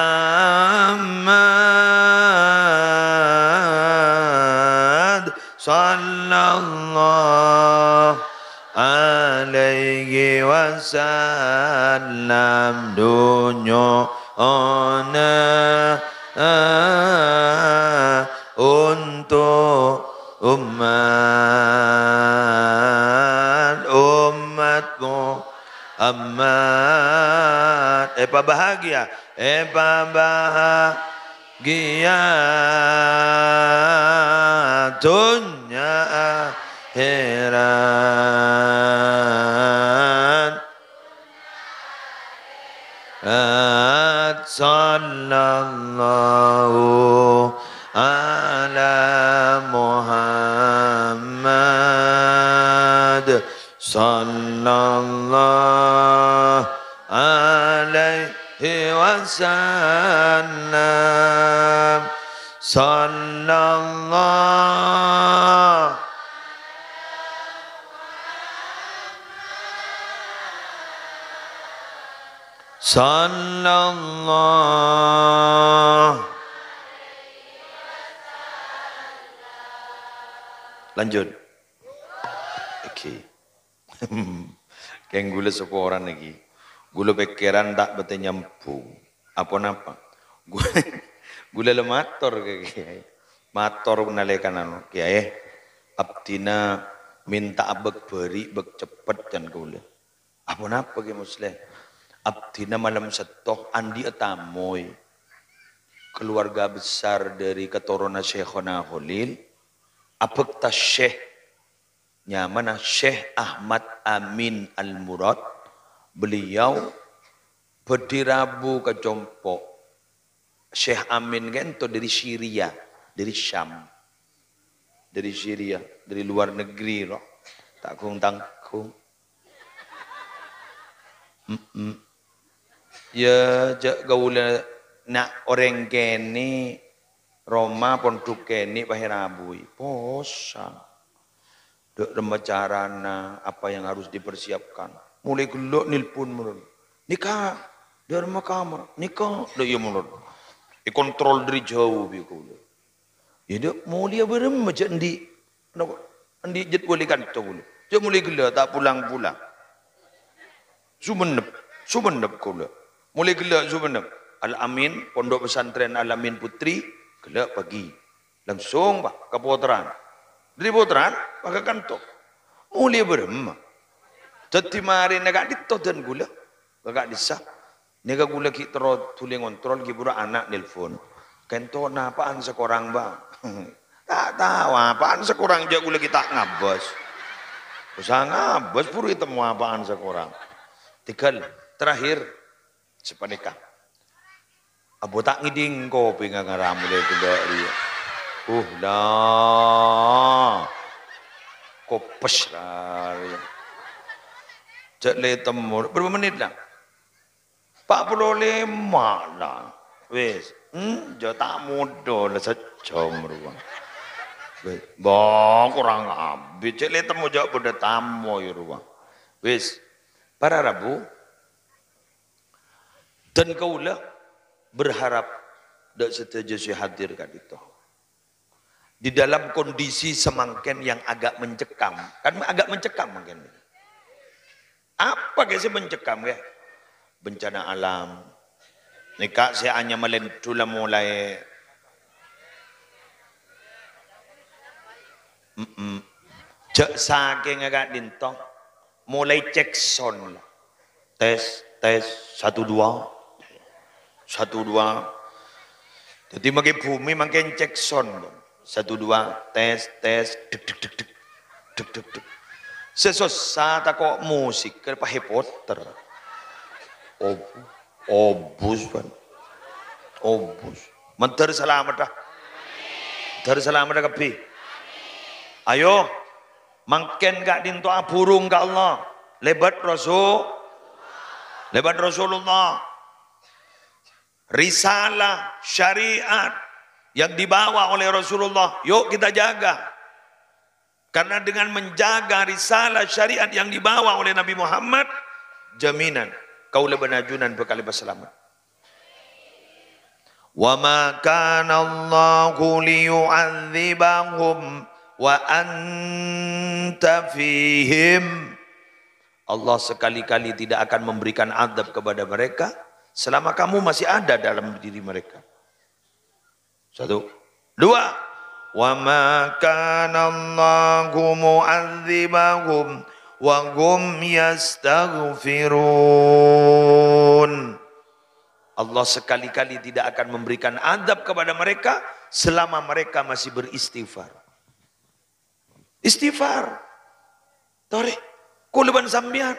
Sallallahu alaihi wasallam. Dunya Ana untuk umat, umat Muhammad. Èpabahagia, èpabahagia dunnya akhèrat. Sallallahu ala Muhammad. Sallallahu alaihi wasallam. Sallallahu Sallallahu. Lanjut. Oke. Kèng ghulâ saporana iki. Ghulâ pèkkèran ta' bâtè nyambhung. Aponapa? Ghulâ, ghulâ la mator ka Kèyaè. Mator nalèkana anu, "Kèyaè, abdhina mènta'a bâk bâri', bâk ceppet," can kaulâ. "Aponapa, Kè Musleh?" "Abdhina malem sèttong andi'â tamoy. Keluarga besar dari keturunan Syekhona Kholil, abhâkta Syekh, nyamana Syekh Ahmad Amin Al-Murad. Beliau bâdhi rabu ka compo'." Syekh Amin ka'dinto dari Syria, dari Syam. Dari Syria, dari luar negeri, loh. Ta' ghung-tangghung. Mm-mm. Ya, jhâ' kaulâ na' orèng kènè', roma pondhuk kènè' pas èrabui. Posa. Dâ' remma carana, apa yang harus dipersiapkan. Molaè ghellâ' nelpon malolo. "Nèka, dâ' remma kamar. Nèka, dâ' iyâ malolo." Èkontrol dari jauh bi' kaulâ. Ya, dâ', molaè bârâmma jhâ' andi', napa, andi' jadwal è kanca kaulâ. Jhâ' molaè ghellâ' ta' pulang-pulang. Songennep, Songennep kaulâ. Molaè ghellâ' Songennep. Al-Amin, Pondok Pesantren Al-Amin Putri, ghellâ' pagi. Langsung, Pak, ka Potran. Dâri Potran, pas ka kanto. Molaè bârâmma. Dâddhi marèna ka'dinto dân kaulâ. Ka ka'dissa'. Nèka kaulâ ghi' terro dhuli ngontrol, ghi' buru ana' nelpon. "Ka'dinto napa'an sakorang, Bang?" "Ta' tao apa'an sakorang, jhâ' kaulâ ghi' ta' ngabâs." Osa ngabâs, buru ètemmo apa'an sakorang. Tèghâl, terakhir, sapanèka. Abu ta' ngèdhing kopèngnga ngara molaè ghellâ' rèya. Uh, la. Kopes la rèya. Jhâ' lè temmo. Bârâmpa mennit la? Pa' polo lèma' la. Wis. Hmm, jhâ' ta' modâ la sajjhâm rowa. Wis. Bâ, korang abit. Jhâ' lè temmo jhâ' bâdâ tamoy rowa. Wis. Para rabu. Dan kaulâ berharap dâ' sadhâjâ sè hadir ka'dinto. Di dalam kondisi samangkèn yang agak mencekam. Kan agak mencekam mangkèn. Apa kè sè mencekam, kè? Bencana alam. Nèka sè anyama lèndhu la molaè. Mm-mm. Jhâ' sakènga ka'dinto. Molaè cek sound. Tes, tes, satu, dua. Satu, dua. Dâddhi, mangkèn bhumè mangkèn cek sound. Satu, dua, tes, tes, dek, dek, dek, dek. Dek, dek, dek. Sè sossa tako' musik, kè pas èpoter. Ob-, obus, Pan. Obus. Mandhâr salamedhâ. Mandhâr salamedhâ kabbhi. Ayo. Mangkèn ka'dinto aburung ka Allah. Lèbât Rasul. Lèbât Rasulullah. Risalah syariat yang dibawa oleh Rasulullah, yuk kita jaga. Karena dengan menjaga risalah syariat yang dibawa oleh Nabi Muhammad, jaminan kaulâ bân ajunan bhâkal èpasalamet. "Wa ma kana Allahu liyu'adzibahum wa anta fihim." Allah sekali-kali tidak akan memberikan adab kepada mereka, Selama kamu masih ada dalam diri mereka. Satu. Dua. "Wa ma kana Allahu mu'adzibahum wa hum yastaghfirun." Allah sekali-kali tidak akan memberikan adab kepada mereka selama mereka masih beristighfar. Istighfar. Torè. Kaulâ bân sampèyan.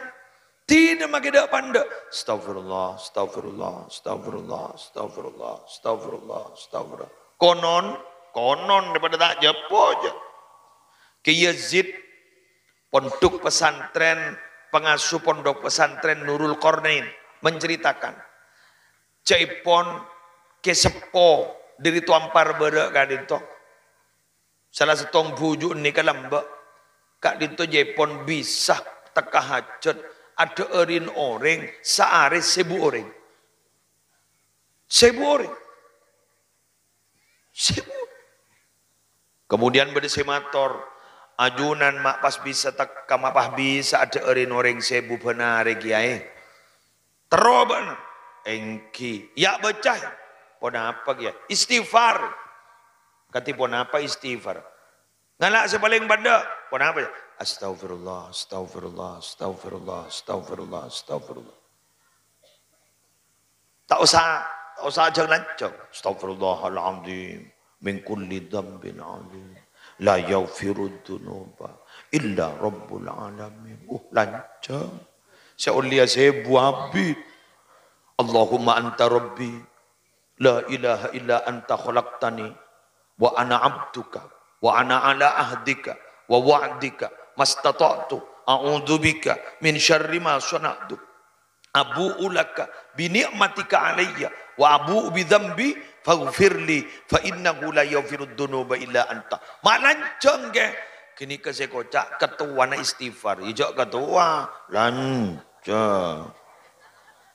Dina maghi dâ' pandâ'. Astagfirullah, astagfirullah, astagfirullah, astagfirullah, astagfirullah, astagfirullah. Konon, konon daripada ta' jâ-pojâ. Kè Yazid, pondok pesantren, pengasuh pondok pesantren Nurul Qarnain menceritakan, ca'èpon kè seppo dâri Toampar bârâ' ka'dinto. Sala sèttong bhuju' nèka lambâ'. Ka'dinto ca'èpon bisa tekka hajât, adhâ'ârin orèng, saarè sèbu orèng. Sèbu orèng. Sèbu. Kemudian bâdâ sè mator, "Ajunan ma' pas bisa tekka, ma' pas bisa adhâ'ârin orèng sèbu bân arè, Kèyaè?" Terro bâ'na? Èngghi. Yâ' bâca. Ponapa kèya? Istighfar. Kadhi ponapa istighfar? Ngala' sè palèng pandâ'. Ponapa yâ? Astaghfirullah, astaghfirullah, astaghfirullah, astaghfirullah, astaghfirullah. Ta' osa, ta' osa ajhâng-lanjhâng. Astaghfirullahal'adzim min kulli dzambin 'adzim. La yaghfirudz dzunuba illa Rabbul 'alamin. Uh, lanjhâng. Sè ollèya sèbu abit. Allahumma anta rabbi. La ilaha illa anta khalaqtani. Wa ana abduka. Wa ana ala ahdika. Wa wa'dika. Mastata'tu. A'udzubika min syarri ma shana'tu. Abu'u laka bi ni'matika alayya wa abu'u bi dzambi faghfirli fa innahu la yaghfirudz dzunuba illa anta. Ma' lanjhâng, ghi. Ghânèka sè koca' katowana istighfar. Iyâ, jhâ' katowa, lanjhâng.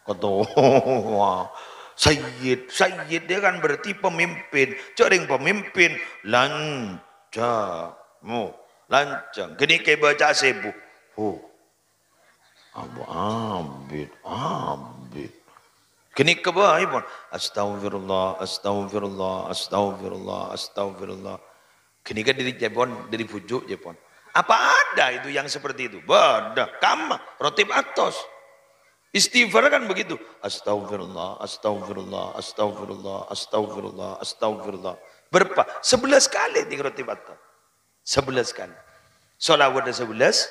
Katowa. Sayyid, sayyid dia kan berarti pemimpin. Jhâ' rèng pemimpin, lanjhâng. Mo, lanjhâng. Ghânèka bâca sèbu. Huh. Abu abit, abit. Ghânèka bhâi pon. Astaghfirullah, astaghfirullah, astaghfirullah, astaghfirullah. Ghânèka dâri ca'èpon, dâri bhuju' ca'èpon. Apa ada itu yang seperti itu? Bâdâ. Kamma, rotib atos. Istighfar kan begitu. Astaghfirullah, astaghfirullah, astaghfirullah, astaghfirullah, astaghfirullah. Berapa? Sebelas kali di rotib atos. Sebelas kali. Shalawat ada sebelas,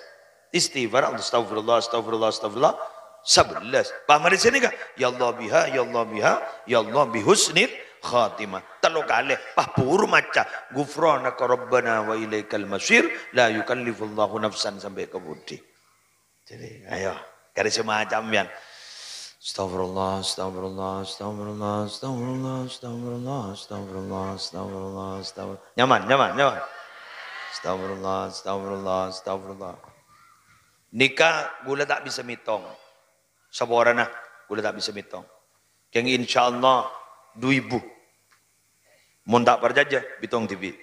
istighfar, astaghfirullah, astaghfirullah, astaghfirullah, sebelas. Paham hadis ini, Kak? Ya Allah biha, ya Allah biha, ya Allah bi husnil khatimah. Tello kali, pas buru maca, "Ghufranaka Rabbana wa ilaikal masir," la yukallifullahu nafsan sampai ke budi. Jadi, ayo, kari semacam yan. Astagfirullah, astagfirullah, astagfirullah, astagfirullah, astagfirullah, astagfirullah, astagfirullah, astagfirullah. Nyaman, nyaman, nyaman. Astagfirullah, astagfirullah, astagfirullah. Nèka ghulâ ta' bisa mètong. Saporana ghulâ ta' bisa mètong. Kèng insyaallah du èbu. Mon ta' parcajâ, bhitong dhibi'.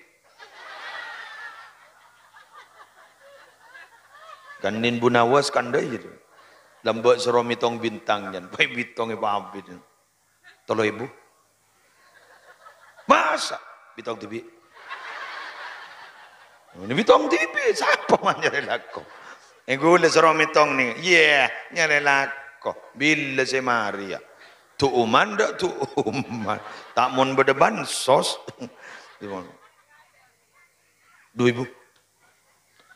Kan nin bu Nawas kandhâ' iyâ. Lambâ' soro mètong bintang, jân. Bhâi bhitong èpabit. Tello èbu. Masa? Bhitong dhibi'. Ini bhitong dhibi', sapa ma' nyarè lako? Èngghu la soro mètong nè. Iyâ, nyarè lako. Bilâ sè marè, yâ. Du'uman, dâ' du'uman. Ta' mon bâdâ bansos. Du èbu.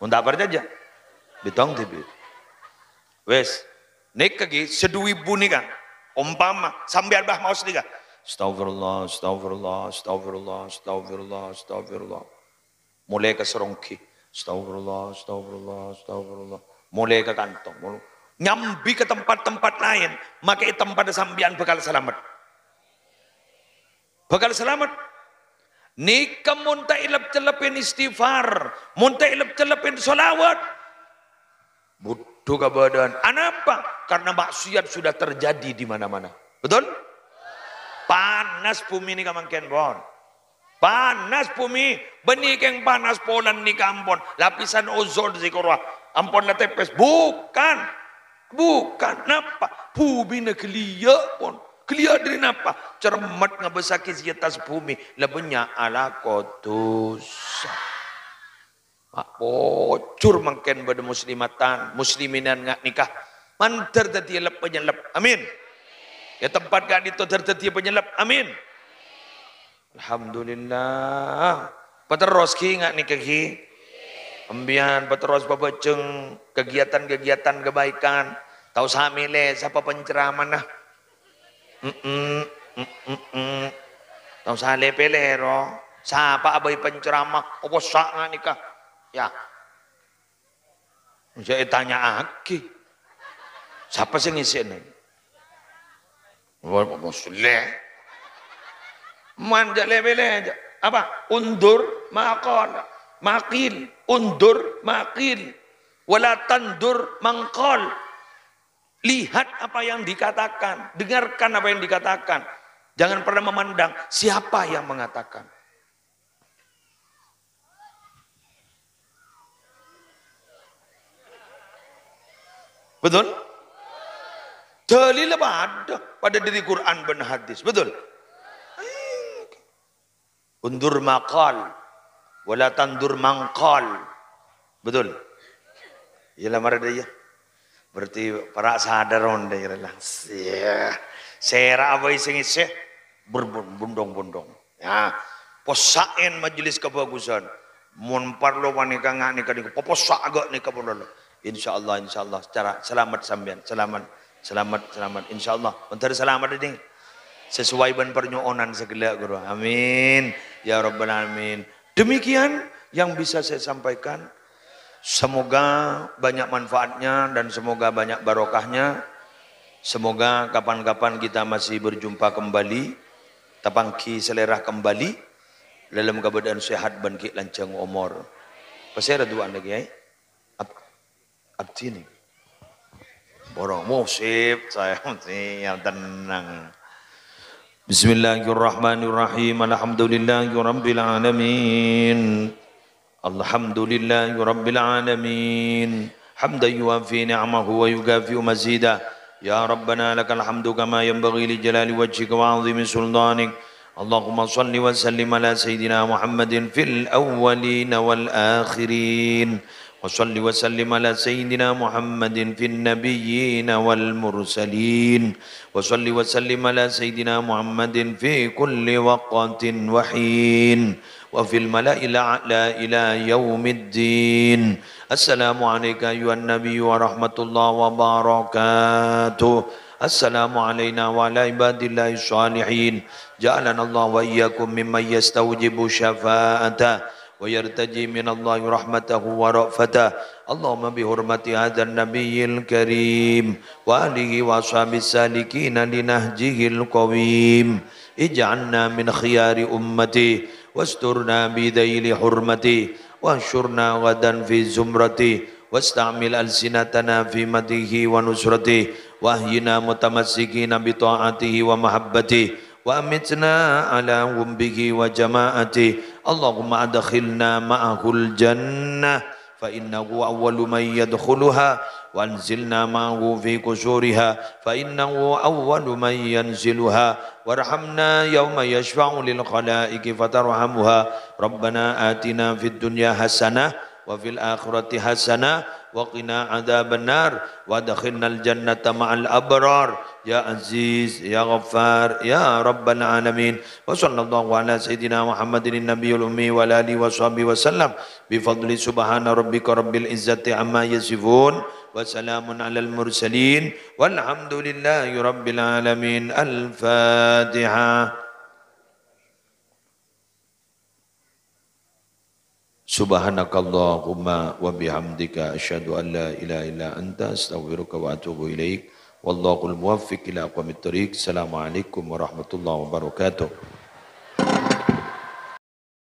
Mon ta' parcajâ, bhitong dhibi'. Wes, nèka ghi, sè du èbu nèka. Ompama, sampèyan bâ maos nèka. Astagfirullah, astagfirullah, astagfirullah, astagfirullah, astagfirullah. Molaè ka saronggi. Astagfirullah, astagfirullah, astagfirullah. Molaè ka kantong. Mol-, nyambi ka tempat-tempat laèn. Makè è tempat sampèyan bhâkal salamet. Bhâkal salamet. Nèka mon ta' èlep-cellep èn istighfar, mon ta' èlep-cellep èn shalawat, budhu kabâdâ'ân. Anapa? Karena maksiat sudah terjadi di mana-mana. Betul? Panas bumi nèka mangkèn, pon. Panas bumi. Bânnè kèng panas polana nèka ampon. Lapisan ozon sè korowa ampon la tèpès. Bukan. Bukan. Napa? Bumina ghâliyâ', pon. Beliau dâri napa? Cermet ngabâssaghi sè è attas bhumè, la bânnya' alako dhusa. Ma' pojhur mangkèn bâdâ muslimatan, muslimin nga' nèka. Mandhâr dhâddhiyâ lep-, panyellep. Amin. È tempat ka'dinto dhâr dhâddhiyâ panyellep. Amin. Alhamdulillah. Paterros ghi nga' nèka ghi. Embiyan paterros pabhâjheng kegiatan-kegiatan kebaikan. Ta' osa mèlè sapa penceramana. Mm-mm, mm-mm, mm. Ta' osa lè-pèlè, ro. Sapa abâi penceramah? Apa sa' nga' nèka? Ya. Jhâ' ètanya'aghi. Sapa sè ngèssèna? Wah, Muslim. Man, jhâ' lè-pèlè, jhâ'. Apa? Undur ma qal, ma qil. Undur ma qil. Wala tandur man qal. Lihat apa yang dikatakan, dengarkan apa yang dikatakan. Jangan pernah memandang siapa yang mengatakan. Betul? Dalil padâ, padâ dâri Quran bân hadis. Betul? Undur ma qal, wala tandur man qal. Betul? Iyâ la marè dâ' iyâ. Berarti para' sadar mon dâ' iyâ la. Iyâ. Sèra abâi sè ngèssè. Berbun-, bundong-bundong. Ya. Possa'en majelis kebagusan. Mon parlo panèka nga' nèka nèka. Popossa' ga' nèka pololo. Insyaallah, insyaallah. Secara selamat sampèyan. Selamat, selamat, selamat. Insyaallah. Mandhâr selamat ini. Sesuai bân parnyo'onan sè ghellâ', ghuru. Amin. Ya Rabbal Alamin. Demikian yang bisa saya sampaikan. Semoga banyak manfaatnya dan semoga banyak barokahnya. Semoga kapan-kapan kita masih berjumpa kembali, tapangghi salèra kembali, dalam keadaan sehat bân ghi' lanjhâng omor. Pasèra du'ana, Kèyaè? Ab-, abdhina. Borong musib, saya mesti yang tenang. Bismillahirrahmanirrahim. Alhamdulillahirabbil alamin. Alhamdulillahirabbil alamin. Hamdan yuwafi ni'amahu wa yukafi'u mazidah. Ya Rabbana lakal hamdu kama yanbaghi li jalali wajhika wa 'azimi sultanik. Allahumma shalli wa sallim ala sayyidina Muhammadin fil awwalin wal akhirin. Wa shalli wa sallim ala sayyidina Muhammadin fin nabiyyin wal mursalin. Wa shalli wa sallim ala sayyidina Muhammadin fi kulli waqtin wa hin. Wa fil mala'il a'la ila yaumiddin. Assalamu alaika ayyuhan nabiyyu wa rahmatullahi wa barakatuh. Assalamu alaina wa ala ibadillahi shalihin. Ja'alanallahu wa iyyakum mimman yastaujibu syafa'ata wa yartaji minallahi rahmatahu wa ra'fatah. Allahumma bihurmati hadzan nabiyyil karim wa alihi wa ashabis salikina li nahjihil qawim. Ij'alna min khiyari ummati wasturna bidzaili hurmati wahsyurna ghadan fi zumrati. Wasta'mil alsinatana fi madhihi wa nusrati, wahyina mutamassikina bi ta'atihi wa mahabbati, wa amitna ala hubbihi wa jama'ati. Allahumma adkhilna ma'ahul jannah, fa innahu awwalu man yadkhuluha, wa anzilna ma'ahu fi qusuriha, fa innahu awwalu man yanziluha, warhamna yawma yashfa'u lil khalaiqi fatarhamuha. Rabbana atina fid dunya hasanah wa fil akhirati hasanah wa qina adzabannar wa adkhilnal jannata ma'al abrar ya Aziz ya Ghaffar ya Rabbal alamin. Wa sallallahu ala sayyidina Muhammadin nabiyil ummi wa ala alihi wa sahbihi wa sallam bi fadli subhana rabbika rabbil izzati amma yasifun wa salamun alal mursalin walhamdulillahi rabbil alamin. Al-Fatihah. Subhanakallahumma wa bihamdika, asyhadu an la ilaha illa anta, astaghfiruka wa atubu ilaik. Wallahul muwaffiq ila aqwamit thariq. Assalamualaikum warahmatullahi wabarakatuh.